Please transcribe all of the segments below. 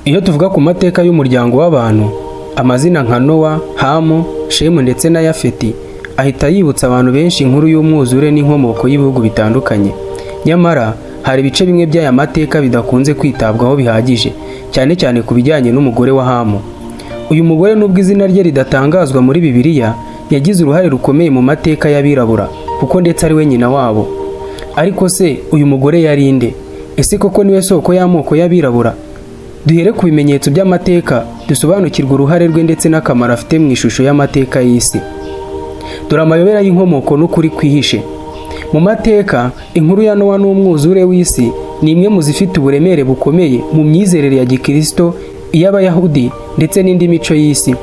Iyo tuvuga ku mateka y'umuryango w'abantu, amazina nka Nowa, Hamu, Shemu ndetse na Yafeti ahita yibutsa abantu benshi inkuru y'umwuzure n'inkomoko y'ibihugu bitandukanye. Nyamara hari ibice bimwe by'aya mateka bidakunze kwitabwaho bihagije, cyane cyane ku bijyanye n'umugore wa Hamu. Uyu mugore, nubwo izina rye ridatangazwa muri Bibiliya, yagize uruhare rukomeye mu mateka y'abirabura, kuko ndetse ari we nyina wabo. Ariko se uyu mugore yari nde? Ese koko niwe soko y'amoko y'abirabura? Duhere ku bimenyetso by'amateka, dusobanukirwe uruhare rwe ndetse n'akamaro afite mu ishusho y'amateka y'isi. Dore amayobera y'inkomoko n'ukuri kwihishe. Mu mateka, inkuru ya Nowa n'umwuzure w'isi ni imwe mu zifite uburemere bukomeye mu myizerere ya Gikristo, iy'Abayahudi ndetse n'indi mico y'isi.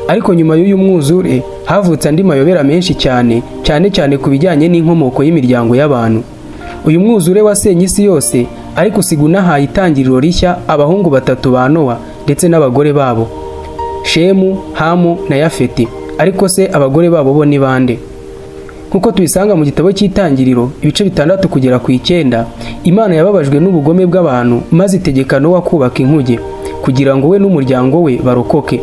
Ariko nyuma y'uyu mwuzure havutse andi mayobera menshi cyane, cyane cyane ku bijyanye n'inkomoko y'imiryango y'abantu. Uyu mwuzure wasenye isi yose, ariko usiga unahaye itangiriro rishya abahungu batatu ba Nowa ndetse n'abagore babo, Shemu, Hamu na Yafeti. Ariko se abagore babo bo ni bande? Nk'uko tubisanga mu gitabo cy'Itangiriro ibice 6 kugera ku 9, Imana yababajwe n'ubugome bw'abantu maze itegeka Nowa kubaka inkuge kugira ngo we n'umuryango we barokoke.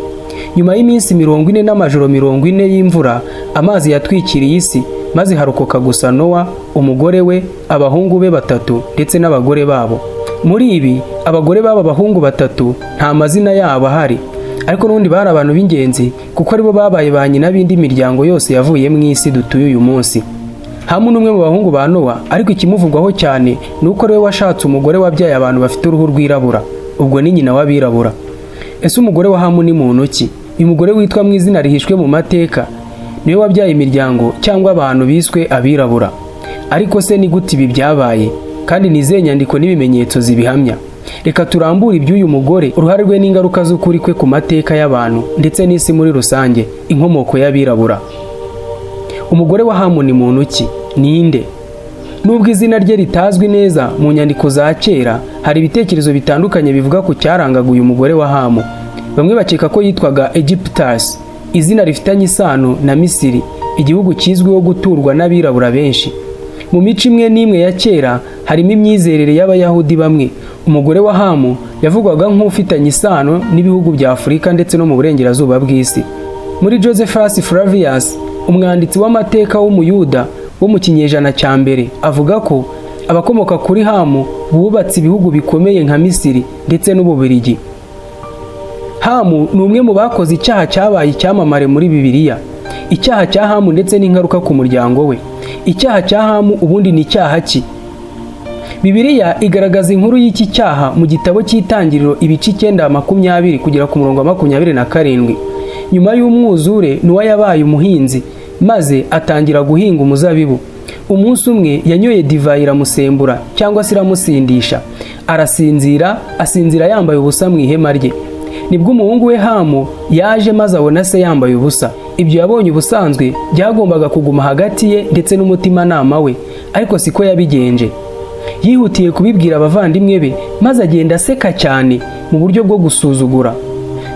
Nyuma y'iminsi 40 n'amajoro 40 y'imvura, amazi yatwikiriye isi, maze harokoka gusa Nowa, umugore we, abahungu be batatu ndetse n'abagore babo. Muri ibi, abagore b'aba bahungu batatu nta mazina yabo ahari, ariko n'ubundi bari abantu b'ingenzi, kuko aribo babaye ba nyina b'indi miryango yose yavuye mu isi dutuye uyu munsi. Hamu ni umwe mu bahungu ba Nowa, ariko ikimuvugwaho cyane ni uko ariwe washatse umugore wabyaye abantu bafite uruhu rwirabura, ubwo ni nyina w'abirabura. Ese umugore wa Hamu ni muntu ki? Uyu mugore witwa mu izina rihishwe mu mateka niwe wabyaye imiryango cyangwa abantu biswe abirabura. Ariko se ni gute ibi byabaye, kandi ni izihe nyandiko n'ibimenyetso zibihamya? Reka turambure iby'uyu mugore, uruhare rwe n'ingaruka z'ukuri kwe ku mateka y'abantu ndetse n'isi muri rusange. Inkomoko y'abirabura. Umugore wa Hamu ni muntu ki? Ninde? Nubwo izina rye ritazwi neza mu nyandiko za kera, hari ibitekerezo bitandukanye bivuga ku cyarangaga uyu mugore wa Hamu. Bamwe bakeka ko yitwaga Egyptus, izina rifitanye isano na Misiri, igihugu kizwiho guturwa n'abirabura benshi. Mu mico imwe n'imwe ya kera, harimo imyizerere y'Abayahudi bamwe, umugore wa Hamu yavugwaga nk'ufitanye isano n'ibihugu bya Afurika ndetse no mu burengerazuba bw'isi. Muri Josephus Flavius, umwanditsi w'amateka w'Umuyuda wo mu kinyejana cya mbere, avuga ko abakomoka kuri Hamu bubatse ibihugu bikomeye nka Misiri ndetse n'Ububirigi. Hamu ni umwe mu bakoze icyaha cyabaye icyamamare muri Bibiliya. Icyaha cya Hamu ndetse n'ingaruka ku muryango we. Icyaha cya Hamu ubundi ni icyaha ki? Bibiliya igaragaza inkuru y'iki cyaha mu gitabo cy'Itangiriro ibice 9:20 kugera ku murongo wa 27. Nyuma y'umwuzure, Nowa yabaye umuhinzi maze atangira guhinga umuzabibu. Umunsi umwe yanyoye divayi iramusembura cyangwa se iramusindisha, arasinzira, asinzira yambaye ubusa mu ihema rye. Nibwo umuhungu we Hamu yaje maze abona se yambaye ubusa. Ibyo yabonye ubusanzwe byagombaga kuguma hagati ye ndetse n'umutimanama we, ariko siko yabigenje. Yihutiye kubibwira abavandimwe be, maze agenda aseka cyane mu buryo bwo gusuzugura.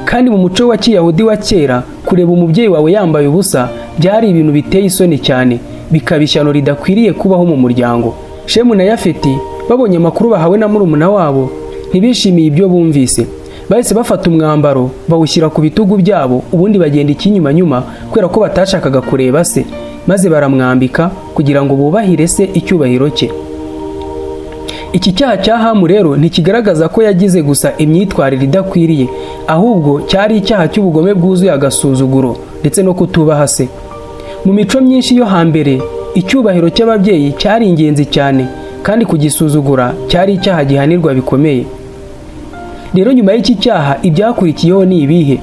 Kandi mu muco wa Kiyahudi wa kera, kureba umubyeyi wawe yambaye ubusa byari ibintu biteye isoni cyane, bikaba ishyano ridakwiriye kubaho mu muryango. Shemu na Yafeti babonye amakuru bahawe na murumuna wabo, ntibishimiye ibyo bumvise. Bahise bafata umwambaro bawushyira ku bitugu byabo, ubundi bagenda ikinyumanyuma kubera ko batashakaga kureba se, maze baramwambika kugira ngo bubahire se icyubahiro cye. Iki cyaha cya Hamu rero ntikigaragaza ko yagize gusa imyitwarire idakwiriye, ahubwo cyari icyaha cy'ubugome bwuzuye agasuzuguro ndetse no kutubaha se. Mu mico myinshi yo hambere, icyubahiro cy'ababyeyi cyari ingenzi cyane, kandi kugisuzugura cyari icyaha gihanirwa bikomeye. Rero nyuma y'iki cyaha, ibyakurikiyeho ni ibihe?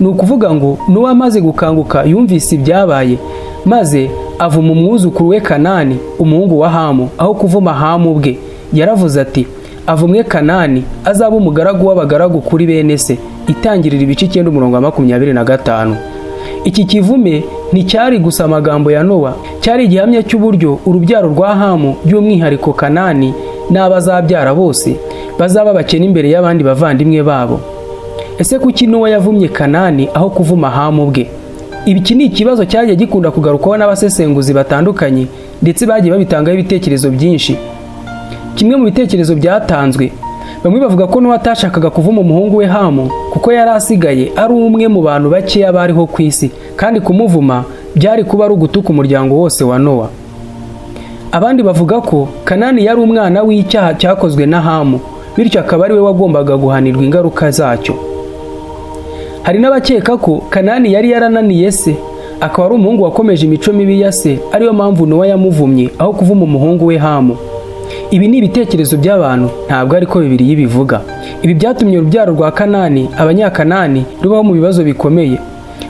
Ni ukuvuga ngo Nowa amaze gukanguka yumvise ibyabaye, maze avuma umwuzukuru we Kanani, umuhungu wa Hamu, aho kuvuma Hamu ubwe. Yaravuze ati: "Avumwe Kanani, azaba umugaragu w'abagaragu kuri bene se." Itangirira ibice 9 umurongo wa 25. Iki kivume nticyari gusa amagambo ya Nowa, cyari igihamya cy'uburyo urubyaro rwa Hamu, by'umwihariko Kanani n'abazabyara bose, bazaba bakene imbere y'abandi bavandimwe babo. Ese kuki Nowa yavumye Kanani aho kuvuma Hamu ubwe? Iki ni ikibazo cyagiye gikunda kugarukwaho n'abasesenguzi batandukanye, ndetse bagiye babitangaho ibitekerezo byinshi. Kimwe mu bitekerezo byatanzwe, Bamwe bavuga ko Nowa atashakaga kuvuma umuhungu we Hamu kuko yari asigaye ari umwe mu bantu bakeya bariho ku isi, kandi kumuvuma byari kuba ari ugutuka umuryango wose wa Nowa. Abandi bavuga ko Kanani yari umwana w'icyaha cyakozwe na Hamu, bityo akaba ari we wagombaga guhanirwa ingaruka zacyo. Hari n'abakeka ko Kanani yari yarananiye se, akaba ari umuhungu wakomeje imico mibi ya se, ariyo mpamvu Nowa yamuvumye aho kuvuma umuhungu we Hamu. Ibi ni ibitekerezo by'abantu, ntabwo ariko Bibiliya ibivuga. Ibi byatumye urubyaro rwa Kanani, Abanyakanani, rubaho mu bibazo bikomeye.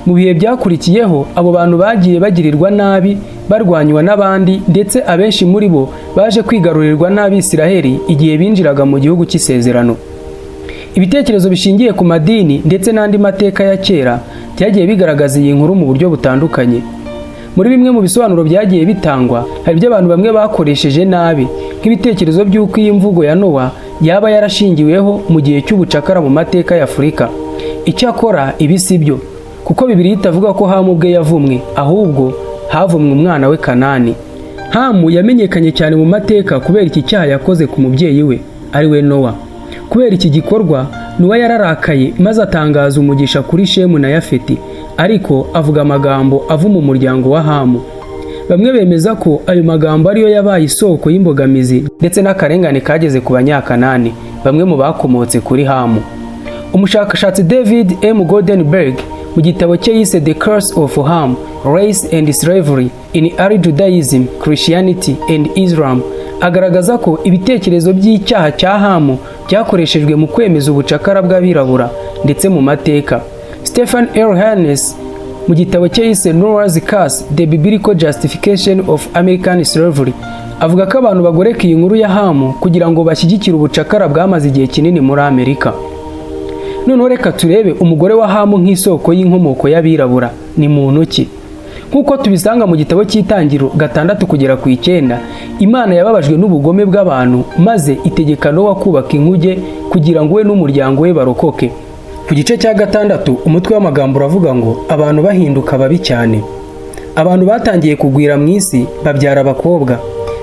Mu bihe byakurikiyeho, abo bantu bagiye bagirirwa nabi, barwanywa n'abandi, ndetse abenshi muri bo baje kwigarurirwa n'Abisiraheli igihe binjiraga mu gihugu cy'isezerano. Ibitekerezo bishingiye ku madini ndetse n'andi mateka ya kera byagiye bigaragaza iyi nkuru mu buryo butandukanye. Muri bimwe mu bisobanuro byagiye bitangwa, hari ibyo abantu bamwe bakoresheje nabi, nk'ibitekerezo by'uko iyi mvugo ya Nowa yaba yarashingiweho mu gihe cy'ubucakara mu mateka ya Afurika. Icyakora ibi si byo, kuko Bibiliya itavuga ko Hamu ubwe yavumwe, ahubwo havumwe umwana we Kanani. Hamu yamenyekanye cyane mu mateka kubera iki cyaha yakoze ku mubyeyi we, ari we Nowa. Kubera iki gikorwa, Nowa yararakaye maze atangaza umugisha kuri Shemu na Yafeti, ariko avuga amagambo avuma umuryango wa Hamu. Bamwe bemeza ko ayo magambo ariyo yabaye isoko y'imbogamizi ndetse n'akarengane kageze ku Banyakanani, bamwe mu bakomotse kuri Hamu. Umushakashatsi David M. Goldenberg, mu gitabo cye yise The Curse of Ham, Race and Slavery in Early Judaism, Christianity and Islam, agaragaza ko ibitekerezo by'icyaha cya Hamu byakoreshejwe mu kwemeza ubucakara bw'abirabura ndetse mu mateka. Stephen L. Harness, mu gitabo cye yise Noah's Curse: The Biblical Justification of American Slavery, avuga ko abantu bagoreka iyi nkuru ya Hamu kugira ngo bashyigikire ubucakara bwamaze igihe kinini muri Amerika. Noneho reka turebe umugore wa Hamu nk'isoko y'inkomoko y'abirabura ni muntu ki? Nk'uko tubisanga mu gitabo cy'Itangiro 6 kugera ku 9, Imana yababajwe n'ubugome bw'abantu maze itegeka Nowa kubaka inkuge kugira ngo we n'umuryango we barokoke. Ku gice cya 6, umutwe w'amagambo uravuga ngo: "Abantu bahinduka babi cyane." Abantu batangiye kugwira mu isi, babyara abakobwa.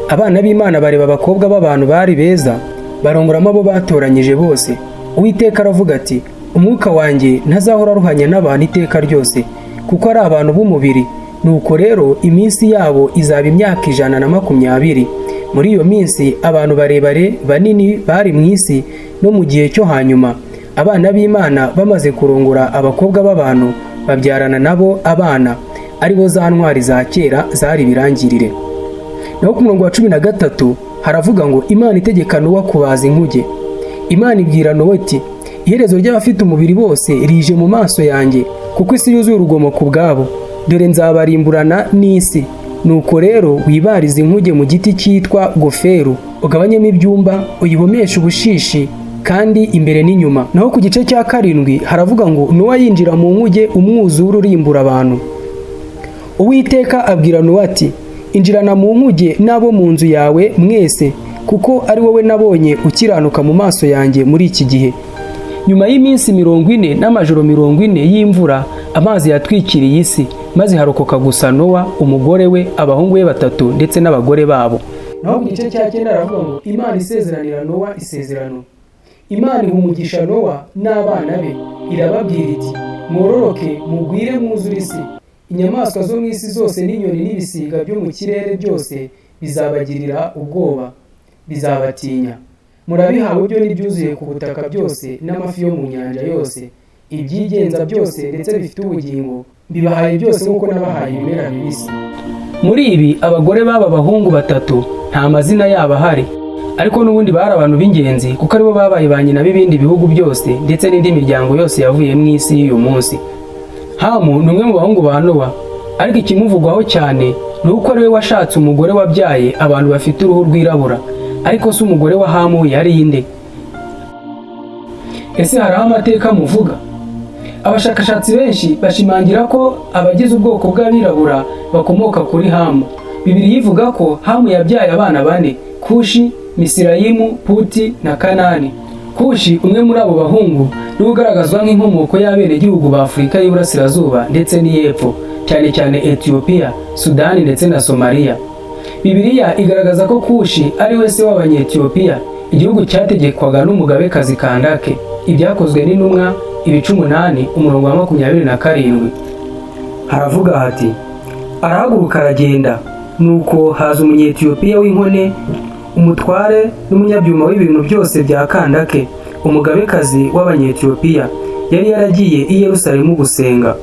Abana b'Imana bareba abakobwa b'abantu bari beza, barongoramo abo batoranyije bose. Uwiteka aravuga ati: "Umwuka wanjye ntazahora aruhanya n'abantu iteka ryose, kuko ari abantu b'umubiri. Nuko rero iminsi yabo izaba imyaka 120." Muri iyo minsi abantu barebare banini bari mu isi. No mu gihe cyo hanyuma, abana b'Imana bamaze kurongora abakobwa b'abantu, babyarana nabo abana, aribo za ntwari za kera zari ibirangirire. Naho ku murongo wa 13 haravuga ngo: "Imana itegeka Nowa kubaza inkuge. Imana ibwira Nowa iti: 'Iherezo ry'abafite umubiri bose rije mu maso yanjye, kuko isi yuzuye urugomo ku bwabo. Dore nzabarimburana n'isi. Nuko rero wibarize inkuge mu giti cyitwa goferu, ugabanyemo ibyumba, uyihomeshe ubushishi kandi imbere n'inyuma.'" Naho ku gice cya 7 haravuga ngo: "Nowa yinjira mu nkuge umwuzure urimbura abantu. Uwiteka abwira Nowa ati: 'Injirana mu nkuge n'abo mu nzu yawe mwese, kuko ari wowe nabonye ukiranuka mu maso yanjye muri iki gihe.'" Nyuma y'iminsi 40 n'amajoro 40 y'imvura, amazi yatwikiriye isi, maze harokoka gusa Nowa, umugore we, abahungu be batatu ndetse n'abagore babo. Naho ku gice cya 9 aravuga ngo: "Imana isezeranira Nowa isezerano. Imana iha umugisha Nowa n'abana be, irababwira iti: 'Mwororoke, mugwire, mwuzure isi. Inyamaswa zo mu isi zose n'inyoni n'ibisiga byo mu kirere byose bizabagirira ubwoba, bizabatinya. Murabihawe byo n'ibyuzuye ku butaka byose n'amafi yo mu nyanja yose, ibyigenza byose ndetse bifite ubugingo, mbibahaye byose nk'uko nabahaye ibimera bibisi.'" Muri ibi, abagore b'aba bahungu batatu nta mazina yabo ahari, ariko n'ubundi bari abantu b'ingenzi, kuko aribo babaye ba nyina b'ibindi bihugu byose ndetse n'indi miryango yose yavuye mu isi y'uyu munsi. Hamu ni umwe mu bahungu ba Nowa, ariko ikimuvugwaho cyane ni uko ari we washatse umugore wabyaye abantu bafite uruhu rwirabura. Ariko se umugore wa Hamu yari inde? Ese hari aho amateka muvuga? Abashakashatsi benshi bashimangira ko abagize ubwoko bw'abirabura bakomoka kuri Hamu. Bibiliya ivuga ko Hamu yabyaye abana bane: Kushi, Misirayimu, Puti na Kanani. Kushi, umwe muri abo bahungu, niwe ugaragazwa nk'inkomoko y'abenegihugu ba Afurika y'Iburasirazuba ndetse n'iy'Epfo, cyane cyane Etiyopiya, Sudani ndetse na Somaliya. Bibiliya igaragaza ko Kushi ari we se w'Abanyetiyopiya. Igihugu cyategekwaga n'umugabekazi Kandake. Ibyakozwe n'Intumwa, ibice 8, umurongo wa 27, haravuga hati: "Arahaguruka aragenda, nuko haza Umunyetiyopiya w'inkone, umutware n'umunyabyuma w'ibintu byose bya Kandake, umugabekazi w'Abanyetiyopiya, yari yaragiye i Yerusalemu gusenga."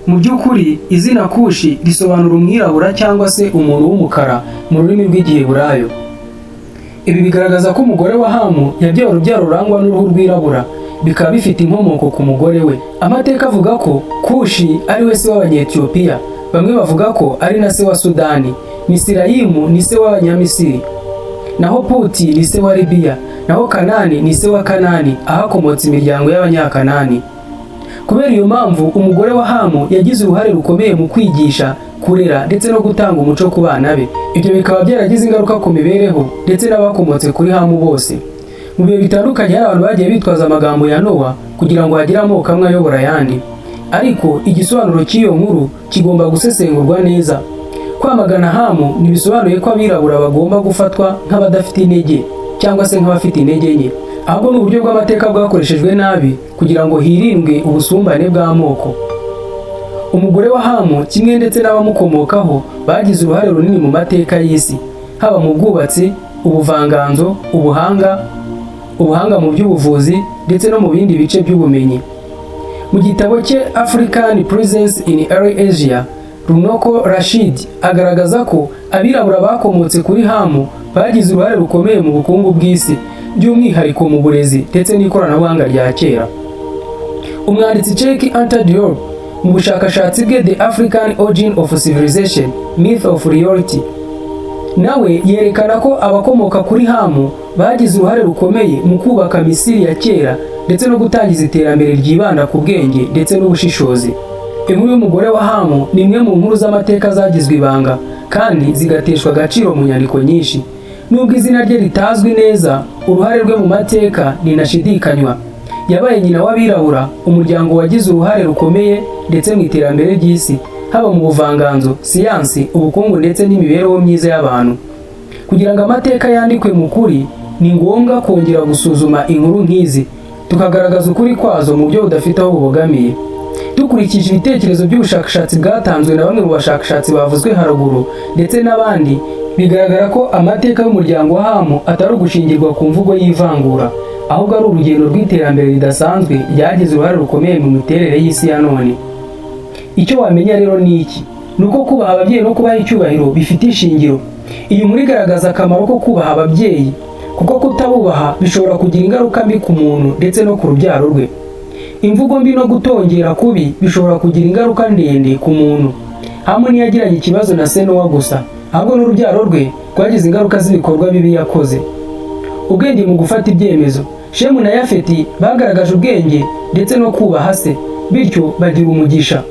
Mu by'ukuri, izina Kushi risobanura umwirabura cyangwa se umuntu w'umukara mu rurimi rw'Igiheburayo. Ibi bigaragaza ko umugore wa Hamu yabyaye urubyaro rurangwa n'uruhu rwirabura, bikaba bifite inkomoko ku mugore we. Amateka avuga ko Kushi ari we se w'Abanyetiyopiya. Bamwe bavuga ko ari na se wa Sudani. Misirayimu ni se w'Abanyamisiri, naho Puti ni se wa Libiya, naho Kanani ni se wa Kanani, ahakomotse imiryango y'Abanyakanani. Kubera iyo mpamvu, umugore wa Hamu yagize uruhare rukomeye mu kwigisha, kurera ndetse no gutanga umuco ku bana be. Ibyo bikaba byaragize ingaruka ku mibereho ndetse n'abakomotse kuri Hamu bose. Mu bihe bitandukanye, hari abantu bagiye bitwaza amagambo ya Nowa kugira ngo hagire amoko amwe ayobora ayandi, ariko igisobanuro cy'iyo nkuru kigomba gusesengurwa neza. Kwamagana Hamu ntibisobanuye ko abirabura bagomba gufatwa nk'abadafite intege cyangwa se nk'abafite intege nke, ahubwo ni uburyo bw'amateka bwakoreshejwe nabi kugira ngo hirindwe ubusumbane bw'amoko. Umugore wa Hamu kimwe ndetse n'abamukomokaho bagize uruhare runini mu mateka y'isi, haba mu bwubatsi, ubuvanganzo, ubuhanga mu by'ubuvuzi ndetse no mu bindi bice by'ubumenyi. Mu gitabo cye African Presence in Early Asia, Runoko Rashid agaragaza ko abirabura bakomotse kuri Hamu bagize uruhare rukomeye mu bukungu bw'isi, by'umwihariko mu burezi ndetse n'ikoranabuhanga rya kera. Umwanditsi Cheikh Anta Diop, mu bushakashatsi bwe The African Origin of Civilization: Myth or Reality, nawe yerekana ko abakomoka kuri Hamu bagize uruhare rukomeye mu kubaka Misiri ya kera ndetse no gutangiza iterambere ryibanda ku bwenge ndetse n'ubushishozi. Inkuru y'umugore wa Hamu ni imwe mu nkuru z'amateka zagizwe ibanga kandi zigateshwa agaciro mu nyandiko nyinshi. Nubwo izina rye ritazwi neza, uruhare rwe mu mateka ntinashidikanywa. Yabaye nyina w'abirabura, umuryango wagize uruhare rukomeye ndetse mu iterambere ry'isi, haba mu buvanganzo, siyansi, ubukungu ndetse n'imibereho myiza y'abantu. Kugira ngo amateka yandikwe mu kuri, ni ngombwa kongera gusuzuma inkuru nk'izi, tukagaragaza ukuri kwazo mu buryo budafite aho bubogamiye. Dukurikije ibitekerezo by'ubushakashatsi bwatanzwe na bamwe mu bashakashatsi bavuzwe haruguru ndetse n'abandi, bigaragara ko amateka y'umuryango wa Hamu atari ugushingirwa ku mvugo y'ivangura, ahubwo ari urugendo rw'iterambere ridasanzwe ryagize uruhare rukomeye mu miterere y'isi ya none. Icyo wamenya rero ni iki? Ni uko kubaha ababyeyi no kubaha icyubahiro bifite ishingiro. Iyi nkuru igaragaza akamaro ko kubaha ababyeyi, kuko kutabubaha bishobora kugira ingaruka mbi ku muntu ndetse no ku rubyaro rwe. Imvugo mbi no gutongera kubi bishobora kugira ingaruka ndende ku muntu. Hamu ntiyagiranye ikibazo na se Nowa gusa, ahubwo n'urubyaro rwe rwagize ingaruka z'ibikorwa bibi yakoze. Ubwenge mu gufata ibyemezo: Shemu na Yafeti bagaragaje ubwenge ndetse no kubaha se, bityo bagira umugisha.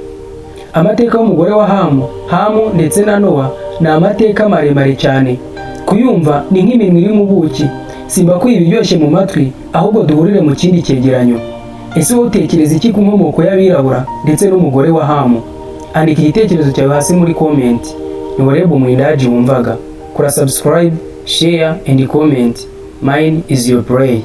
Amateka y'umugore wa Hamu, Hamu ndetse na Nowa ni amateka maremare cyane. Kuyumva ni nk'iminwa iri mu buki. Simbakwiye ibiryoshye mu matwi, ahubwo duhurire mu kindi cyegeranyo. Ese wowe utekereza iki ku nkomoko y'abirabura ndetse n'umugore wa Hamu? Andika igitekerezo cyawe hasi muri comment. Ni Wareba Umwindaji wumvaga. Kora subscribe, share and comment. Mine is your play.